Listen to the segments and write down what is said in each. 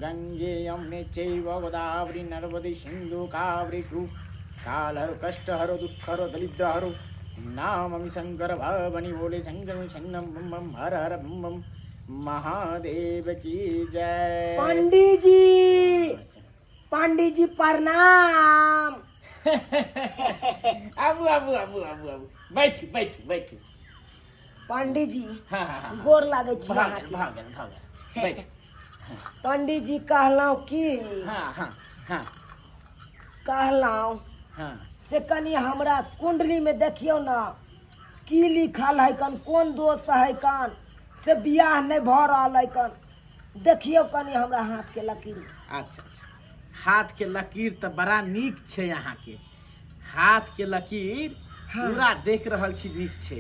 गंगे यमुने चैव गोदावरी नर्मदे सिंधु कावेरी कालहरो कष्टहरो दुःखहरो दरिद्रहरो नाममि शंकर भवनि बोले शंकर छन्नम बम बम हर हर बम बम महादेव की जय। पंडीजी, पंडीजी प्रणाम। आबू आबू आबू आबू आबू, बैठ बैठ बैठ। पंडीजी, हाँ हाँ हाँ गोर लागै छी। भऽ गेल। अहाँके। भऽ गेल, भऽ गेल, बैठ। पंडीजी, कहलहुँ की, हाँ हाँ हाँ कहलहुँ से कनि हमरा कुंडलीमे देखियौ ने, की लिखल है कन, कोन दोष है कन, से बियाह नहि भऽ रहल है कन। देखियौ कनि हमरा हाथके लकीर। अच्छा अच्छा, हाथ के लकीर तऽ बड़ा नीक छै। अहाँके हाथ के लकीर पूरा देख रहल छी, नीक छै।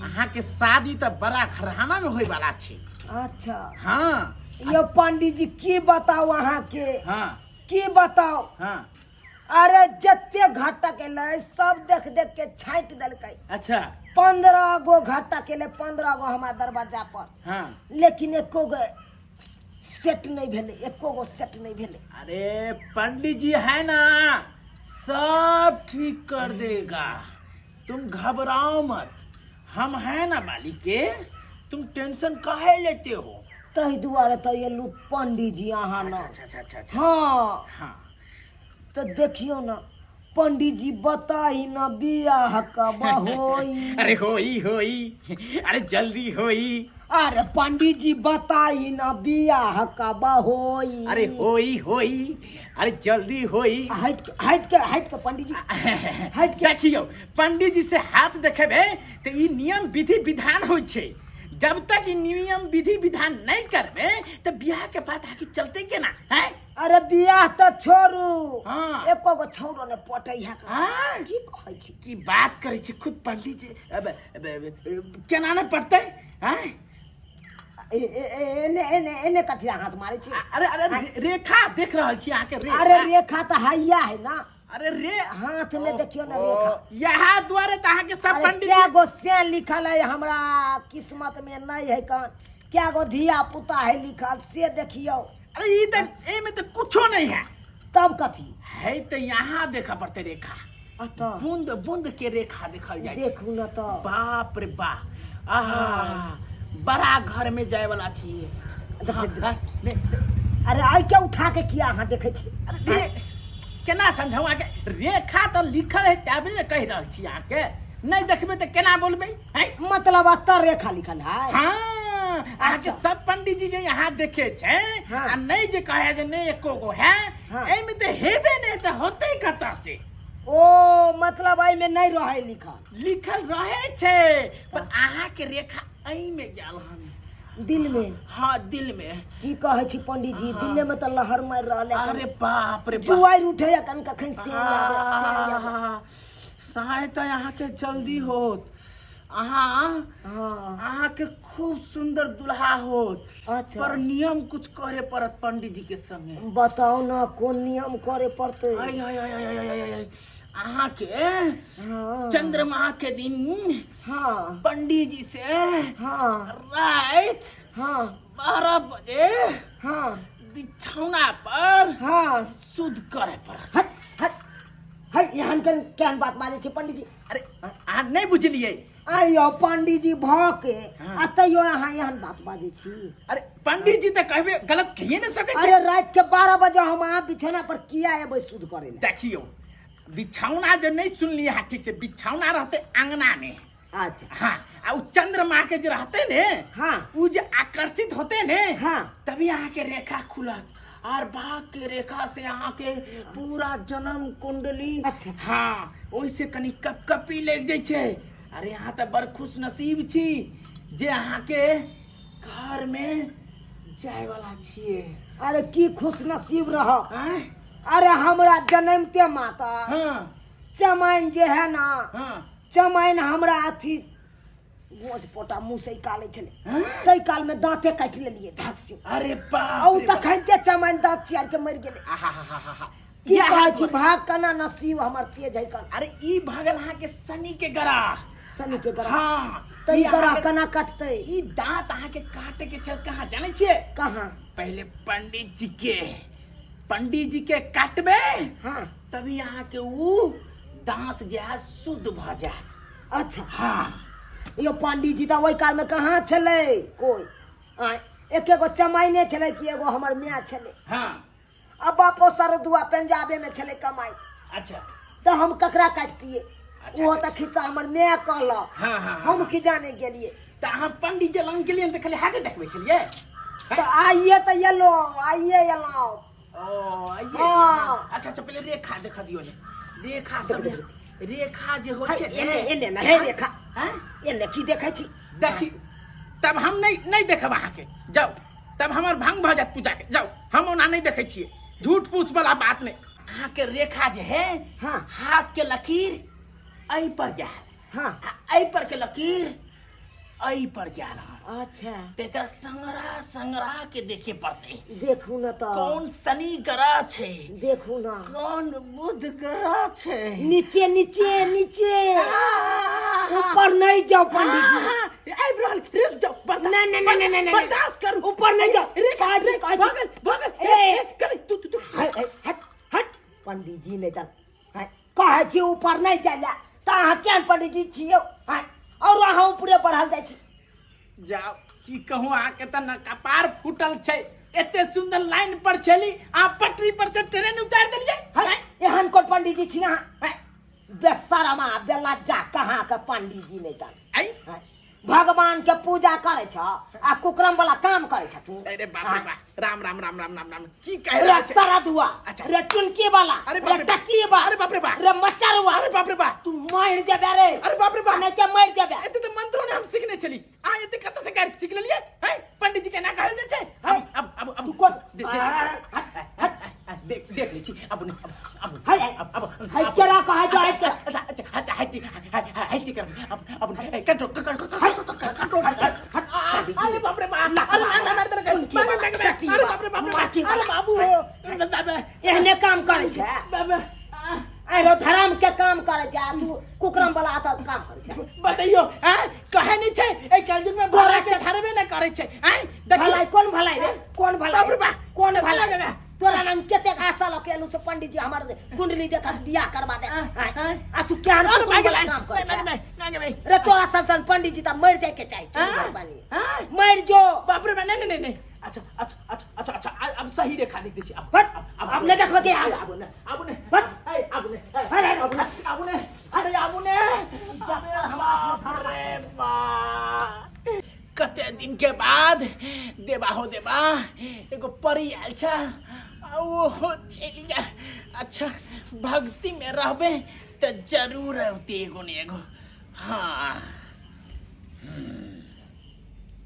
अहाँके शादी तऽ बड़ा घराना में होय वाला छै। हाँ। यौ पंडीजी, की बताउ अहाँके, की बताउ। अरे, जते घटक एलै सब देख देख के छाँटि देलकै। 15 गो घटक एलै, 15 गो हमरा दरवाजा पर। लेकिन एको गो सेट नहि भेलै, एको गो सेट नहि भेलै। अरे, पंडित जी है ना, सब ठीक कर देगा, तुम घबराओ मत, हम है ना मालिक के, तुम टेंशन काहे लेते हो? ताहि दुआरे तऽ एलू पंडीजी अहाँ न। अच्छा अच्छा अच्छा अच्छा तऽ देखियौ ने पंडीजी, बताई न, बियाह कब होई? अरे, होई होई, अरे जल्दी होई। अरे पंडीजी, बताई न, बियाह कब होई? अरे, होई होई, अरे जल्दी होई। हट के, हट के, हट के पंडीजी, हट के। देखियौ पंडित जी से हाथ देखेबे तऽ ई नियम विधि विधान होइ छै। जब तक ई नियम विधि विधान नहीं करबे तऽ बियाह के बात आगे चलते केना हैं? अरे, बियाह तऽ छोड़ू, एको गो छौड़ो ने पटै है। की कहै छी? की बात करै छी खुद पंडित जी? अब, अब, अब, केना नहि पड़तै हैं? एने एने एने कथी हाथ मारै छी? अरे अरे, रेखा देख रहल छी अहाँके, रेखा। अरे, रेखा तऽ हैया है ना। अरे रे हाथ में देखियो ना रेखा। यहाँ दुआरे तऽ अहाँके सब अरे, पंडित क्या जी गो से लिखल है हमरा किस्मत में नहीं है कन, क्या गो धिया पुता है लिखल, से देखियो। अरे, ई तऽ एहिमे तऽ कुछो नहीं है। तब कथी है? तऽ यहाँ देखऽ पड़तै रेखा। अतः बूंद बूंद के रेखा देखल जाइ छै। देखू न तऽ। बाप रे बाप, आहा, बड़ा घर में जाय वाला छी। देख, देख। हाँ, ने- अरे, आइ के उठा के किया अहाँ देखै छी? अरे रे, केना समझाऊ अहाँके? रेखा तऽ लिखल है तबे ने कहि रहल छी अहाँके। नहि देखबै तऽ केना बोलबै हैं? मतलब अतः रेखा लिखल है? हाँ, अहाँके सब पंडित जी जे यहाँ देखे छै आ नहि जे कहे जे नहि एको गो है, एहिमे तऽ हेबे नहि तऽ होतै कतऽ से? ओ, मतलब एहिमे नहि रहै लिखल? लिखल रहे छै, पर अहाँके रेखा एहिमे गेल हन। दिल में? हाँ, दिल में। की कहै छी पंडीजी, दिले में तऽ लहर मारि रहल है। अरे बाप रे बाप। जुआरि उठे कन कखन से आबे, से आबे। आहा, सहायता अहाँके जल्दी होत। अहाँ अहाँके खूब सुंदर दुल्हा होत। पर नियम कुछ करे पड़त पंडित जी के संगे। बताउ न, कोन नियम करे पड़तै? आय आय आय आय आय आय आय, अहाँके चंद्रमा के दिन पंडित जी से रात 12 बजे बिछौना पर शुद्ध करे पड़त। हट हट है, एहन केहन केहन बात बाजै छै पंडीजी? अरे, अहाँ नहि बुझलियै। आइयो पंडीजी भऽ के आ तैयो अहाँ एहन बात बाजै छी? अरे, पंडित जी तऽ कहबे गलत कहिए नहि सकै छै। अरे, राति के 12 बजे हम अहाँ बिछौना पर किया एबै शुद्ध करै लए? देखियौ, बिछौना जे नहि सुनलियै अहाँ ठीक से, बिछौना रहतै अंगना मे। हाँ, आ उ चंद्रमा के जे रहते ने, उ जे आकर्षित होते ने, तभी अहाँ के रेखा खुलत और भाग के रेखा से अहाँ के पूरा जन्म कुंडली। हाँ, ओहिसे कनि कपकपी लागि जाइ छै। अरे, अहाँ तऽ बड़ खुश नसीब छी जे अहाँ के घर में जाय वाला छियै। अरे, की खुश नसीब रह। आँय? अरे, हमरा जनमते माता चमाइन जे है ना, चमाइन हमरा अथी गोज पोटा मुँह से निकालै छलै, ताहि काल में दाँते काटि लेलियै धक से। अरे बाप आ उ रे बाप। तखनते चमाइन दाँत चियार के मरि गेलै। आहाहाहाहा। की इएह कहै छी, दुआरे। भाग केना नसीब हमर तेज है कन। अरे, ई भगल अहाँ के शनि के ग्रह। शनि के ग्रह? हाँ। तऽ ई ई ग्रह अहाँके केना कटतै? ई दांत अहाँ के काटे के छल कहाँ, जानै छियै? कहाँ? पहले पंडित जी के काटबे। हाँ। तभी अहाँ के ऊ दांत जे है शुद्ध भ जायत। अच्छा। हाँ। यो पंडित जी तऽ ओहि काल में कहाँ छलै कोई? आँय, एके गो चमाइने छलै कि एगो हमर माय छलै। हाँ। आ बापो सरदुआ पंजाबे में छलै कमाई। अच्छा। तऽ हम ककरा काटतियै? अच्छा, ओहो अच्छा। तऽ खिस्सा हमर माय कहलक। हाँ, हाँ, हाँ। हम की जाने गेलियै। तऽ अहाँ पंडित जी लग गेलियै तऽ खाली हाथे देखबै छलियै? तऽ आइए तऽ एलहुँ, आइए एलहुँ। ओ, आइए। हाँ। अच्छा, अच्छा, पहिले रेखा देखा दियौ ने। रेखा सब देख, रेखा जे होइ है, छै ने। एने, एने ने, हे रेखा। हैं? एने की देखै छी? देखी, तब हम नहीं देखब अहाँके। जाउ, तब हमर भंग भऽ जायत पूजा के। जाउ, हम ओना नहीं देखै छियै, झूठ फूस वाला बात नहीं। अहाँके रेखा जे है, हाँ। हाथ के लकीर एहि पर गेल। हाँ। आ एहि पर के लकीर एहि पर गेल हन। अच्छा। तेकर संग्रह संग्रह के देखे पड़तै। देखू न तऽ। कौन शनि ग्रह छै? देखू न। कौन बुध ग्रह छै? नीचे, नीचे, नीचे। ऊपर नहीं जाओ पंडित जी। आबि रहल, रुक जाओ, बर्दाश्त- नहीं, नहीं, नहीं, नहीं, नहीं, नहीं। बर्दाश्त करू। ऊपर नहीं जाओ। रेखा, काजी, रेखा, काजी। भगल, भगल। ए, ए, ए, करी, तू, तू, तू। हट, हट, हट। पंडित जी नहीं तऽ, हट। कहै छी ऊपर नहीं जाय लए, तऽ अहाँ केहन पंडित जी छियौ? हट। और अहाँ ऊपरे बढ़ल जाइ छी। जाओ, की कहूँ, अहाँके तऽ न कपार फूटल छै। एते सुंदर लाइन पर छली, अहाँ पटरी पर से ट्रेन उतार देलियै। हट, एहन कोन पंडित जी छी अहाँ? हट। बेशरमा बेलज्जा कहाँ के पंडित जी नहीं तऽ। आई? हट। भगवान के पूजा करे छ आ कुकरम वाला काम करे छ तू। अरे बाप रे बाप, राम राम राम राम राम राम, की कह रे रहल छै? सरदुआ, अच्छा। रे टुनकी वाला, अरे बाप रे रे बाप। टकी वाला, अरे बाप रे बाप। रे मचरवा, अरे बाप रे बाप। तू मर जेबे रे। अरे बाप रे बाप। नहीं ते मर जेबे। एते तऽ मंत्रो ने हम सीखने छली, अहाँ एते कतऽ से गारि सीख लेलियै? हैं, पंडित जी के ना कहल जाइ छै? हैं? अब, अब, अब, तू कोन? दे, दे, हट, हट, देख, देख लै छी। अब ने, अब, अब, है, है। अब, अब, हट केरा कहै छै, हट केरा। अच्छा, अच्छा, अच्छा, हट, हट, हट, हट कर। अब, अब, ए, कंट्रोल, कंट्रोल, कंट्रोल, कंट्रोल, हट, हट, अरे बाप रे बाप, अरे मार, मार, मार, मार, टुनकी मार, वाला, मार, मार, टट्टी अरे वाला, बाप रे बाप रे बाप, माटी अरे वाला। बाबू हो, बाबा, एहने काम करै छै। बाबा, अरे धर्म के काम करै छै, आ तू कुकरम वाला आता काम करै छै। बतैयो, हैं, कहे नहीं छै, एहि कलयुग में भोला के धरबे नहीं करै छै, हैं? देखियौ। भलाई कोन भलाई रे? कोन भलाई? बाप रे बाप। कोन सब भलाई? लगे बा। तोरा नाम कतेक आशा लऽ के एलहुँ से पंडित जी हमर कुंडली देखत बियाह करबा दे। हाँ, हाँ। हाँ। आ तू केहन अरे कुकुर भाग वाला गेलै। काम करै नहीं, छै? नहीं, नहीं, नहीं, नहीं। रे तोरा सन सन पंडित जी तऽ मरि जाय के चाही। तू हाँ? बानी। हाँ? मरि जो। बाप रे बाप, नहीं, नहीं, नहीं, नहीं। अच्छा, अच्छा, अच्छा, अच्छा, अच्छा, अब सही रेखा देख दै छी, अब, हट। अब, अब, अब नहि देखबै के आब, आब नहि, आब नहि। हट। ए, आब नहि, ए, हट, हट, आब नहि, आब नहि, अरे आब नहि। बाप रे बाप। कते दिन के बाद देबा हो देबा एगो परी आयल छ, आ ओहो चलि गेल। अच्छा, भक्ति में रहबे तऽ जरूर औते एगो ने एगो। हाँ।